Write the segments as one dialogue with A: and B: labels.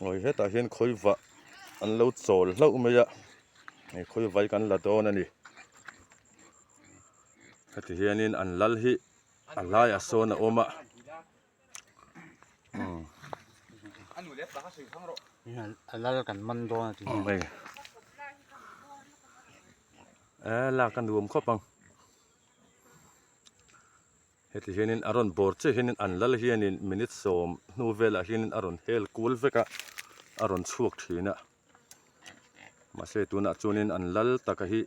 A: Awi hetah hian khawivah an lo chawl hlauh mai a hei khawivai kan la dawn a ni heti hianin an lal hi a laiah sawn a awm a
B: a lal kan man dawn a ti
A: e lak a nuam khawp ang. Heti hianin a rawn bawr chiah hianin an lal hianin minute sawm hnu velah hianin a rawn hel kual vek a, a rawn chhuak thin a. Mahse tunah chuanin an lal taka hi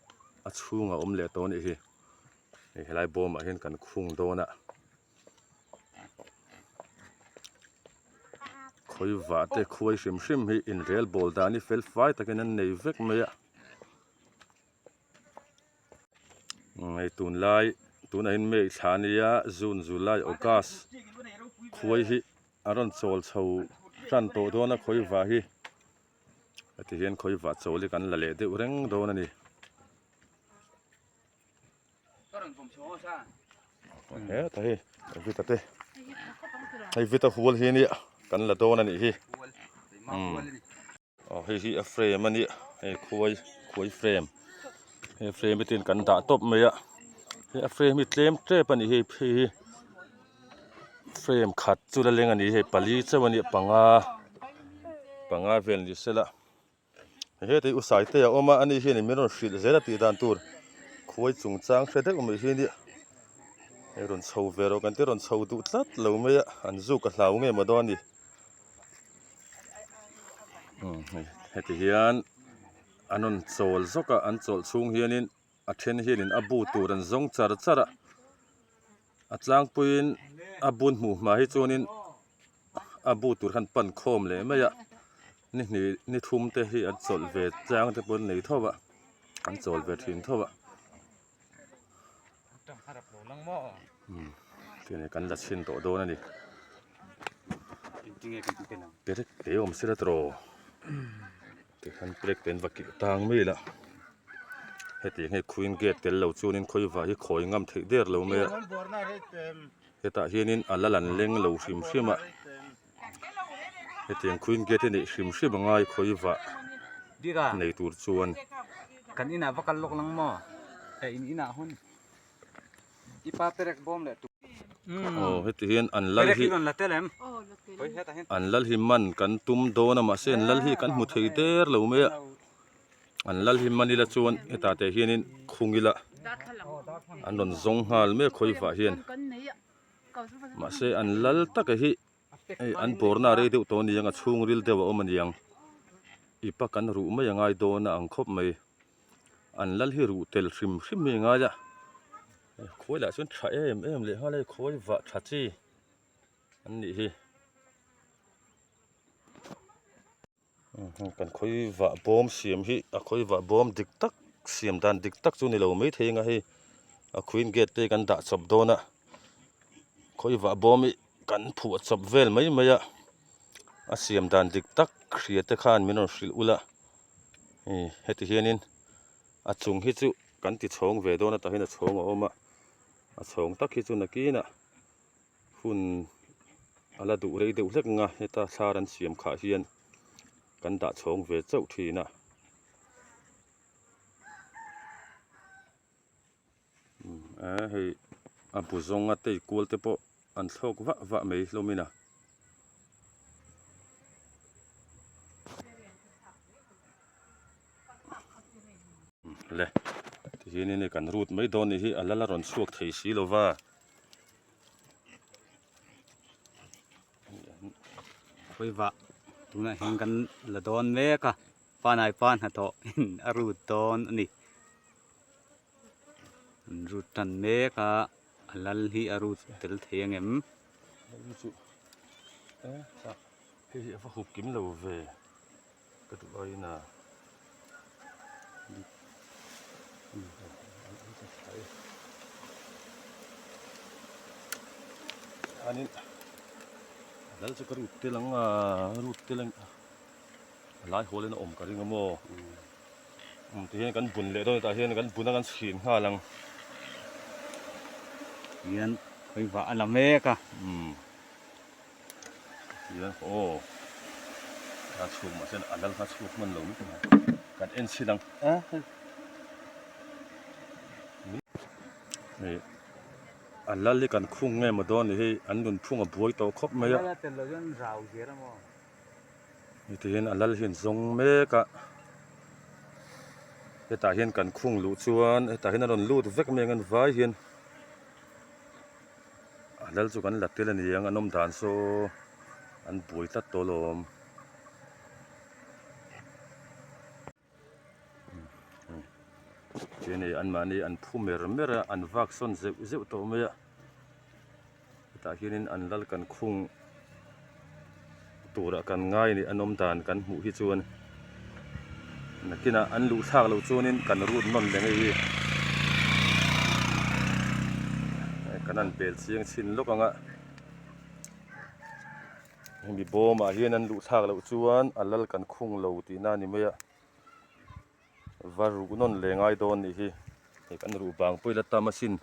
A: a chhung a awm leh tawh a nih hi. Hei helai bawmah hian kan khung dawn a. Khawivah te khuai hrim hrim hi inrel bawl dan hi fel fai takin an nei vek mai a. Hei tunlai tunah hian May thla a nia June July August khuai hi a rawn chawl chho tan tawh dawn a khawi vah hi heti hian khawi vah chawl hi kan la leh deuh reng dawn a ni. Heta hei vita te hei vita hual hi nia kan la dawn a nih hi. Aw hei hi a frame a nia hei khuai khuai frame he frame hi tin kan dah tawp mai a he a frame hi tlem tep a ni hei phei hi frame khat chu la leng a ni hei pali chauh a nia panga panga vel ni sela heta hi u saite a awm a ani hian min rawn hrilh zel a tih dan tur khuai chungchang hre deuh mai hi nia hei rawn chho ve rawh kan ti rawn chho duh tlat lo mai a an zuk a hlau ngei maw dawn a ni. Heti hian an rawn chawl zawk a an chawlh chhung hianin a then hianin a bu tur an zawng char char a a tlangpuiin a bun hmuh hma hi chuanin a bu tur khan pan khawm leh mai a ni hnih ni thum te hi an chawlh ve tlang te pawh an nei tho a an chawl ve thin tho a. Tihne kan la chhin tawh dawn a ni. Perek te awm sela tawh tikhan perek te an va kilh tang mai la hetiang hei queen gate tel lo chuanin khawivah hi khawi ngam theih der lo mai a hetah hianin a la lan leng lo hrim hrim a. Hetiang queen gate hi neih hrim hrim a ngai khawi vah nei tur chuan.
B: Kan inah va kal lawk lang maw? Eh in inah hun i pa perek bawm leh tu.
A: Aw heti hian an lal hi an lal hi man kan tum dawn a mahse an lal hi kan hmu thei der lo mai a an lal hi man ila chuan hetah te hianin khung ila an rawn zawng nghal mek khawi vah hian mahse an lal taka hi Hei an bawrna a rei deuh tawh a ni ang a chhungril deuh a awm a ni ang ipa kan ruh mai a ngai dawn a ang khawp mai an lal hi ruh tel hrim hrim hi a ngai a khawi lah chuan tha em em leh nghal a hei khawi vah tha chi an nih hi. Kan khawi vah bawm siam hi a khawi vah bawm dik tak siam dan dik tak chu ni lo mai thei anga hei a queen gate te kan dah chawp dawn a khawi vah bawm hi kan phuah chawp vel mai mai a a siam dan dik tak hria te khan min rawn hrilh ula hei heti hianin a chung hi chu kan ti chhawng ve dawn a tah hian a chhawng a awm a a chhawng tak hi chu nakinah. Hun a la duh rei deuh hlek ang a heta thlar an siam khah hian kan dah chhawng ve chauh thin a a hei a bu zawnga tei kual te pawh an thlawk vah vah mai hlawm in a. Le tihian in kan rut mai dawn ni hi a la la rawn chhuak thei si lo va.
B: Khawivah tunah hian kan la dawn mek a panai pa hnathawh in a rut dawn a ni an rut tan mek a a lal hi a rut tel thei ang em.
A: Hei hi a va hup kim lo ve. Ka duh aiin a Anin lal chu ka rut tel ang a rut tel ang a lai hawl in a awm ka ring a maw um ti hian kan bun leh dawn tah hian kan bun a kan chhin nghal ang
B: hian. Khawi vah a la mek a.
A: Umm. Tihian aw a chhuk mahse a lal kha chhuk hman lo mai thei a kan en chhin ang a hei hei a lal hi kan khung nge maw dawn ni hei an nun phung a buai tawh khawp mai a.
B: A lal a tel lo chuan rau zel a maw.
A: Hei tihian a lal hi an zawng mek a hetah hian kan khung luh chuan hetah hian a rawn lut vek mai ang an vai hian. A lal chu kan la tel a ni ang an awm dan saw an buai tlat tawh alawm. Hei ni anmahni an phu mer mer a an vak sawn zeuh zeuh tawh mai a hetah hianin an lal kan khung turah kan ngai a ni an awm dan kan hmuh hi chuan nakinah an luh thlak loh chuanin kan rut nawn leh ngei hi kan han bel chiang chhin lawk ang a hemi bawmah hian an luh thlak loh chuan a lal kan khung lo tihna a ni mai a va ruk nawn leh ngai dawn nih hi hei kan ruh bang pawh ila tam asin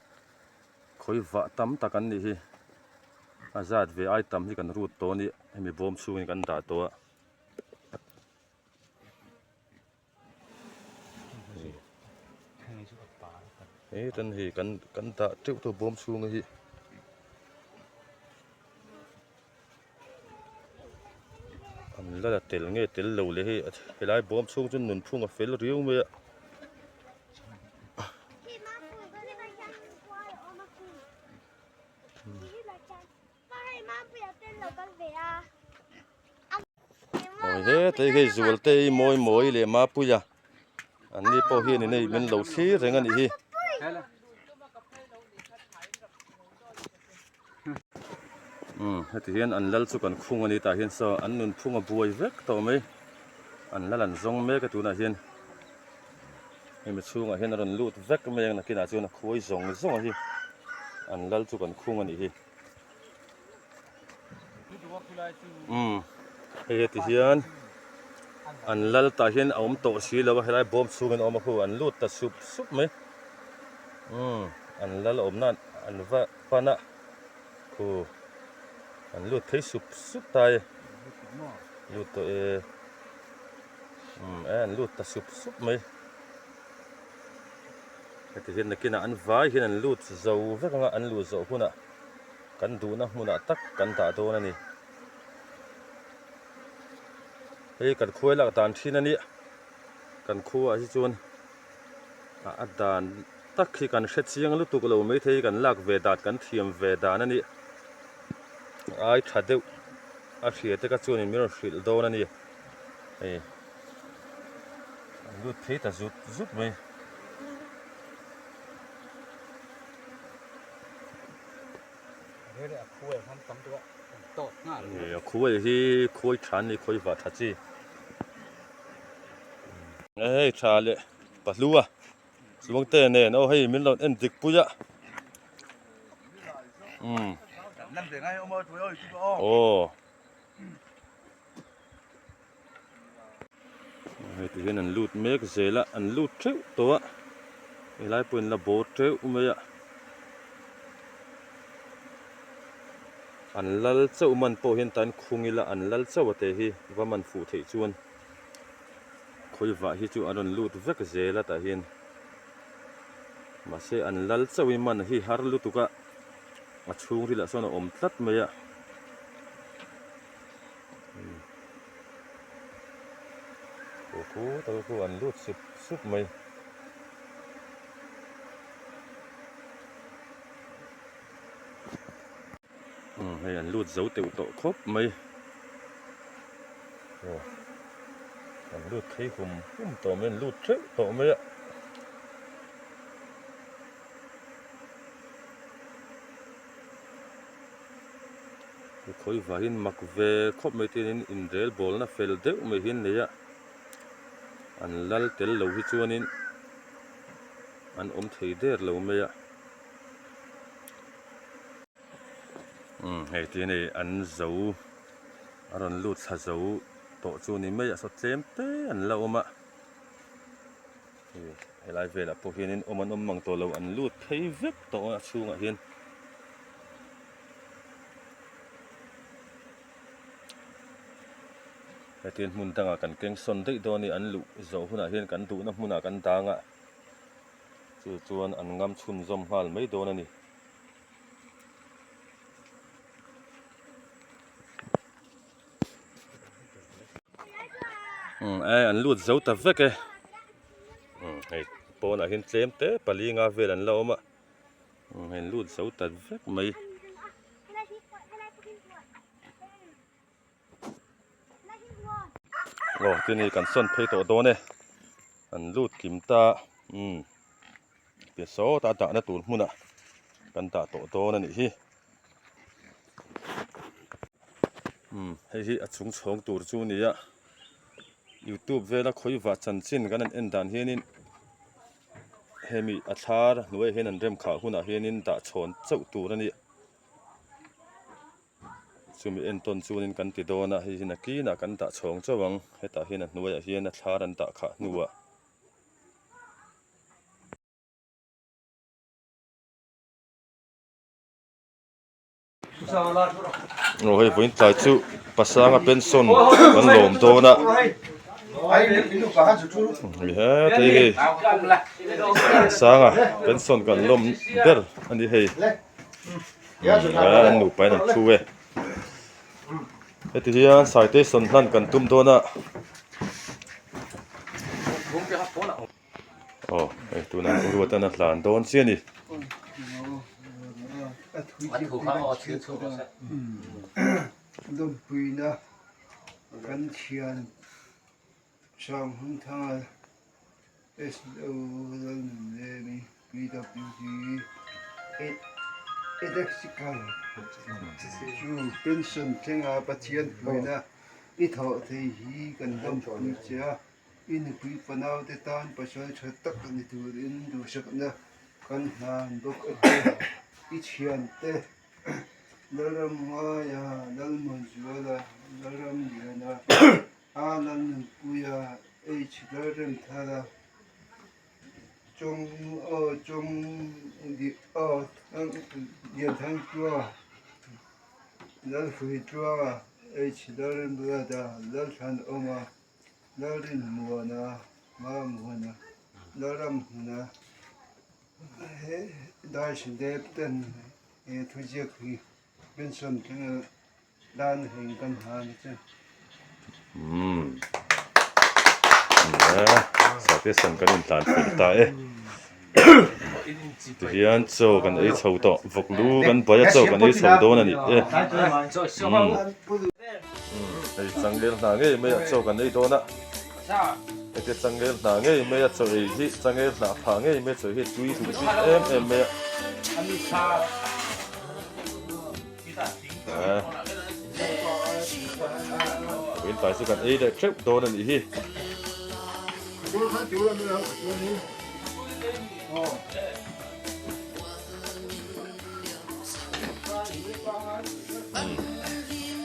A: khawi vah tam tak an nih hi a zat ve ai tam hi kan rut tawh a ni hemi bawm chhungin kan dah tawh a. He tan hei kan kan dah teuh tawh bawm chhunga hi. An la la tel nge tel lo le hei helai bawm chhung chu nunphung a fel riau mai a. Awi hetei hei Zualtei Mawimawi leh Mapuia an ni pawh hian in hei min lo thlir reng a nih hi. Umm heti hian an lal chu kan khung a ni tah hian saw an nunphung a buai vek tawh mai an lal an zawng mek a tunah hian hemi chhungah hian a rawn lut vek mai ang nakinah chuan a khuai zawng zawng a hi an lal chu kan khung a nih hi umm hei heti hian an lal tah hian a awm tawh si lo a helai bawm chhungin a awm a khu an lut ta sup sup mai umm an lal awmna an va pan a khu an lut phei sup sup ta e lut tawh e umm e an lut ta sup sup mai heti hian nakinah an vai hian an lut zo vek ang a an luh zawh hunah kan duhna hmunah tak kan dah dawn a ni hei kan khuai lak dan thin a nia kan khuaah hi chuan a dan tak hi kan hre chiang lutuk lo maithei kan lak ve dan kan thiam ve dan a ni ai tha deuh a hria te kha chuanin min rawn hrilh dawn a ni hei an lut phei ta zut zut mai. A khuai hi khuai tha an ni khuai vah tha chi hei tha leh pahlua chuang te nen aw hei min lo en dik pui a umm aw hei ti hian an lut mek zel a an lut teuh tawh a helai pawh in la bawr teuh mai a an lal chauh man pawh hian tan khung ila an lal chauh a te hi va man fuh theih chuan khawi vah hi chu an rawn lut vek zel a tah hian mahse an lal chauh hi man hi har lutuk a a chhungril ah sawn a awm tlat mai a. Khu khu tak khu an lut sup sup mai. Umm hei an lut zo teuh tawh khawp mai. Aw an lut phei hum hum tawh mai an lut teuh tawh mai a. Khawi vahin mak ve khawp mai te hianin inrel bawlna fel deuh mai hi an nei a an lal tel lo hi chuanin an awm thei der lo mai a umm hei ti a ni an zo a rawn lut thla zo tawh chu ni mai a saw tlem te an la awm a helai velah pawh hianin awm an awm mang tawh lo an lut phei vek tawh a chhungah hian. Hetiang hmun dangah kan keng sawn daih dawn a ni. An luh zawh hunah hian kan duhna hmunah kan dang a, chu chuan an ngam chhunzawm nghal mai dawn a ni. Umm e an lut zo ta vek e umm hei pawnah hian tlem te pali nga vel an la awm a umm hei an lut zo ta vek mai. Aw tin hei kan sawn phei tawh dawn e an lut kim ta umm ti sawta dahna tur hmunah kan dah tawh dawn a nih hi. Umm hei hi a chung chhawng tur chu a ni a youtube vela khawivah chanchin kan han en dan hianin hemi a thlar hnuaiah hian an rem khah hunah hianin dah chhawn chauh tur a ni chumi entawn chuanin kan ti dawn a hei hi nakinah kan dah chhawng chauh ang hetah hian a hnuaiah hian a thlar an dah khah hnuah. Aw hei vawiin tlai chu pasanga pension kan lawm dawn a hei heti hei pasanga pension kan lawm ber a ni hei an nupa in an thu e heti hian citation hlan kan tum dawn a. Aw hei tunah ruat an a hlan dawn chiah a ni.
C: Lawmpuina kan thian Sanghunthanga SO Lalnunlemi PWD Electrical chu pension thlenga Pathian puina i thawh thei hi kan lawmpui che a. I nupui fanaute tan pasal tha tak ni turin duhsakna kan hlan bawk a che. I thiante Lalramngaia, Lalmuanzuala, Lalramliana, A Lalnunpuia, H Lalremthara, Chawng Aw Chawng Aw Lianthangchua, Lalhruitluanga, H Lalremruata, Lalthlanawma, Lalrinmuana, Mamuana, Lalramhmuna he Daishdep ten he thuziak hi pension thleng dan heng kan ha ni che.
A: Umm nia sate san kan intlan fel ta e tihian chaw kan ei chho tawh vawk lu kan bai a chaw kan ei chho dawn a ni e umm. Hei changel hna ngei mai a chaw kan ei dawn a, heti changel hna ngei mai a chaw ei hi changel hnah phah ngei mai a chaw ei hi tui duh bik em em mai a. Vawiin tlai chu kan ei leh teuh dawn a nih hi.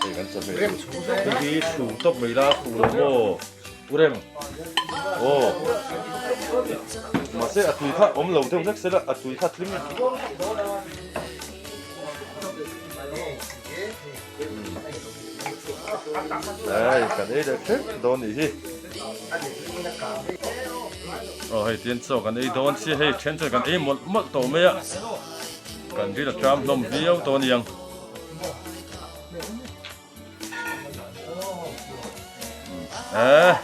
A: Hei kan chawhmeh hei hi chhum tawp mai la fuh lo maw u rem aw mahse a tui kha awm lo deuh hlek sela a tui kha tling hei kan ei leh thleng dawn nih hi aw hei tian chaw kan ei dawn chiah hei then chuan kan ei mawlh mawlh tawh mai a. Kan ril a tram hlawm viau tawh a niang. Eh.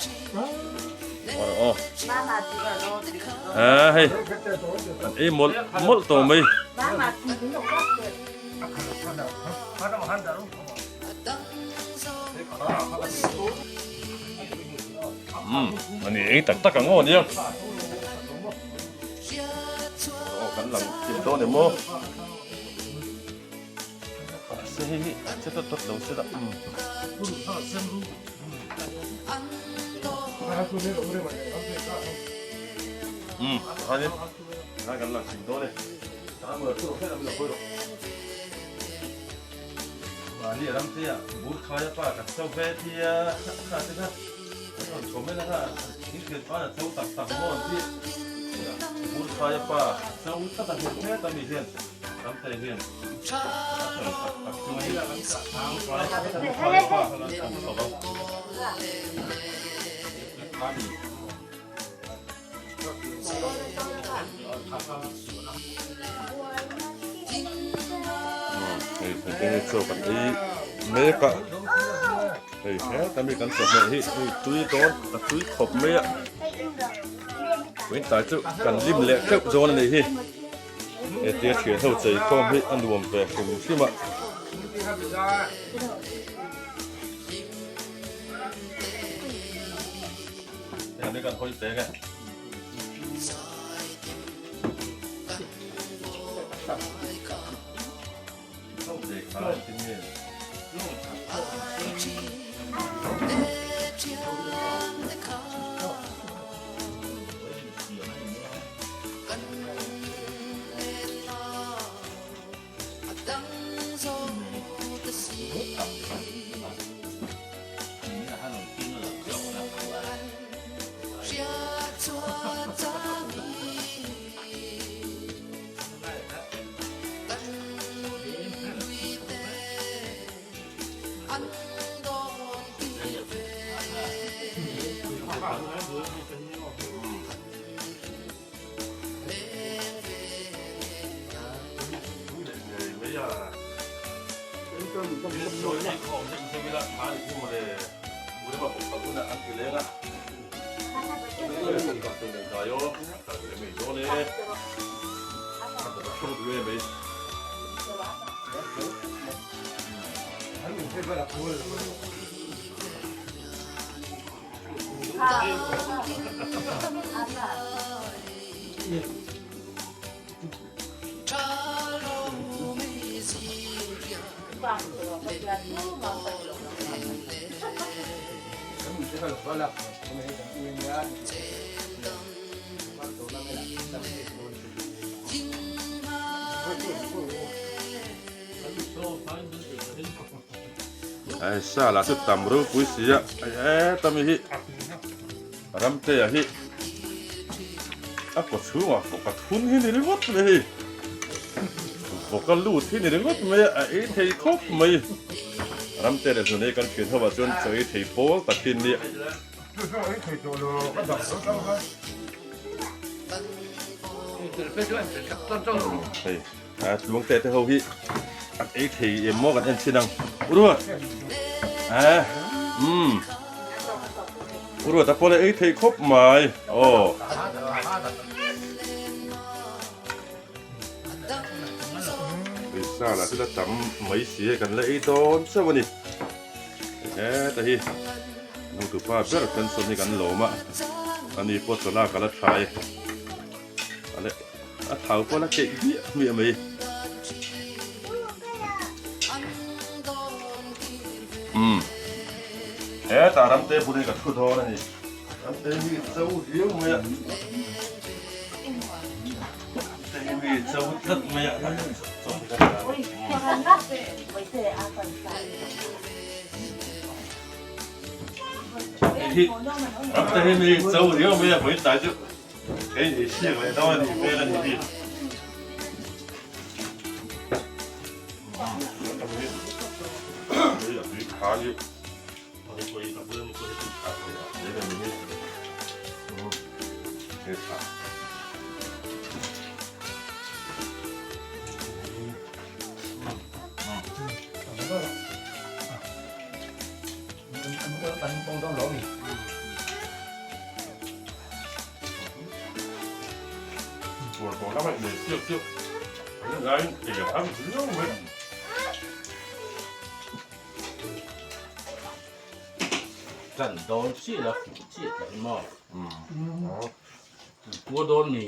A: Aw. Eh hei. An ei mawlh mawlh tawh mai. Um, ani ei tak tak ang aw niang. Aw kan lang kim dawn em aw. Se hei hi a che tawt tawt lo se la. Um, khanin lai kan lang kim dawn e. Mahni a ram te ah bur khai a pa kan cho ve tia kha te kha an rawn comment a kha in hriat pawn a cho tak tak maw an ti bur khai a pa cho tlat a hmu hmet a mi hian ram te hian a cho tak tak chu bur khai a pa kha lan cho chho a. Hei hei hi chaw kan ei mek a hei heta mi kan chawhmeh hi hei tui dawn a tui khawp mai a vawiin tlai chu kan lim leh teuh dawn a nih hi hetia thian ho chei khawm hi a nuam ve hrim hrim a. Hei kan hawi peng e. Ai sa lah chu tam ropui si a ai heta mi hi Ramtea hi a kaw chhungah vawk a thun hi ni ringawt mai hei vawk a lut hi ni ringawt mai a a ei thei khawp mai Ramtea leh Zunei kan thian ho ah chuan chaw ei thei pawl tak hi an nia. Hei a tluangte te ho hi an ei thei em maw kan en chhin ang Uruat a umm Uruat a pawh ei thei khawp mai aw Pawisa lah chu la tam mai si hei kan la ei dawn chauh a ni heta hi hotupa ber pension hi kan lawm a ani pawh chawlak a la tha e. A thau pawh la keih hmiah hmiah mai. Umm. Hetah ramte bulin ka thu dawn a ni. Ramte mi cho riau mai a. Ramte mi cho tlat mai a. Hei hi ramte hi mi cho riau mai a vawiin tlai chu. Hei ei siak leh dawn a nih hmel a nih hi. Hei a tui kha hi. Hei tha.
D: Tan dawn chiah la fuh chiah tih hi maw kua dawn ni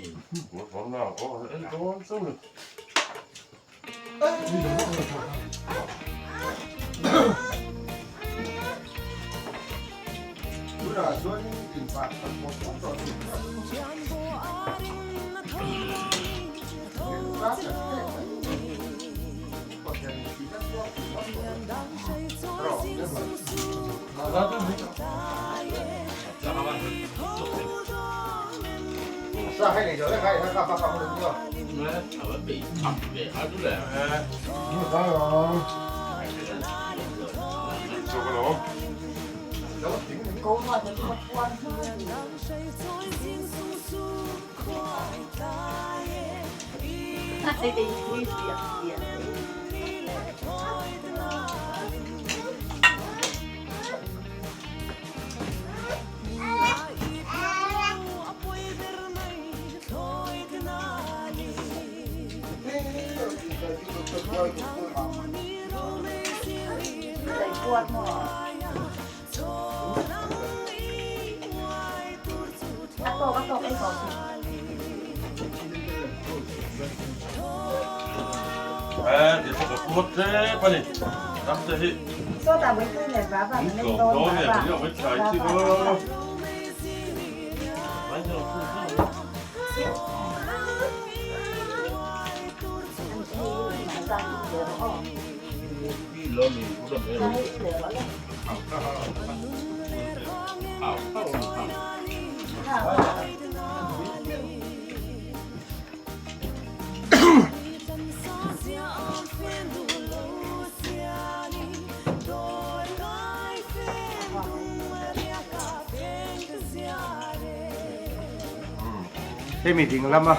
E: Hemi ding lama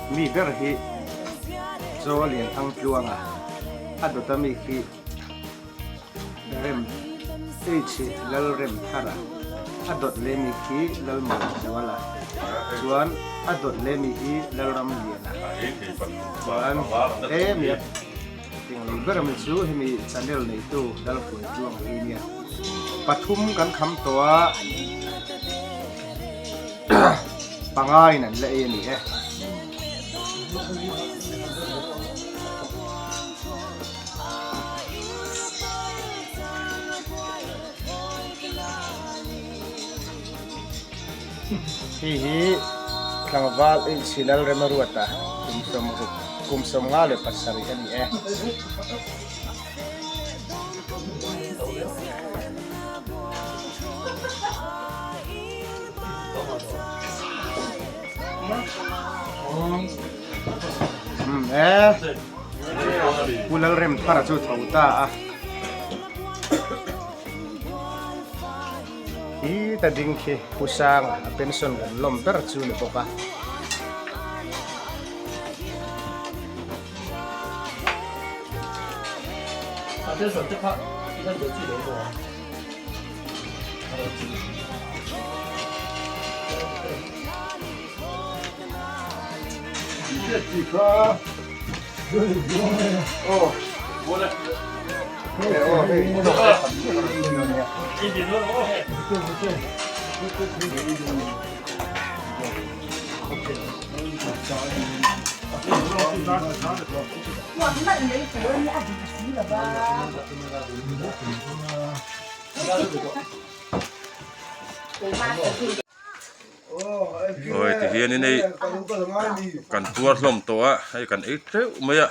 E: mi ber hi Chaw Lian Thang Tluanga a dawt a mi khi Rem H Lalrem Thara a dawt leh mi khi Lalmuanzuala chuan a dawt leh mi hi Lalramliana chuan hemi a tinglei ber ami chu hemi channel neitu Lalhruaitluanga hi nia pathum kan kham tawh a panga in an la ei a ni e. Hei hi tlangval H Lalremaruata kum sawmruk kum 57 a ni e. Umm e Pu Lalremthara chu tho ta a Hi ta ding khi Pu Sanga a pension kan lawm ber chu ni bawk a.
A: Awi ti hianin hei kan tuar hlawm tawh a hei kan ei teuh mai a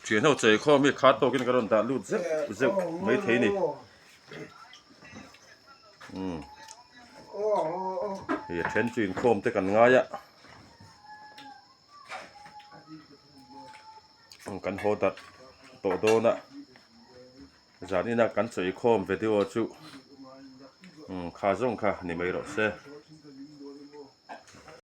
A: thian ho chei khawm hi khat tawkin ka rawn dah lut zeuh zeuh mai thei a ni umm hei a then chu inkhawm te kan ngai a kan haw darh tawh dawn a. Zanina kan sawi khawm video chu kha zawng kha ni mai rawh se.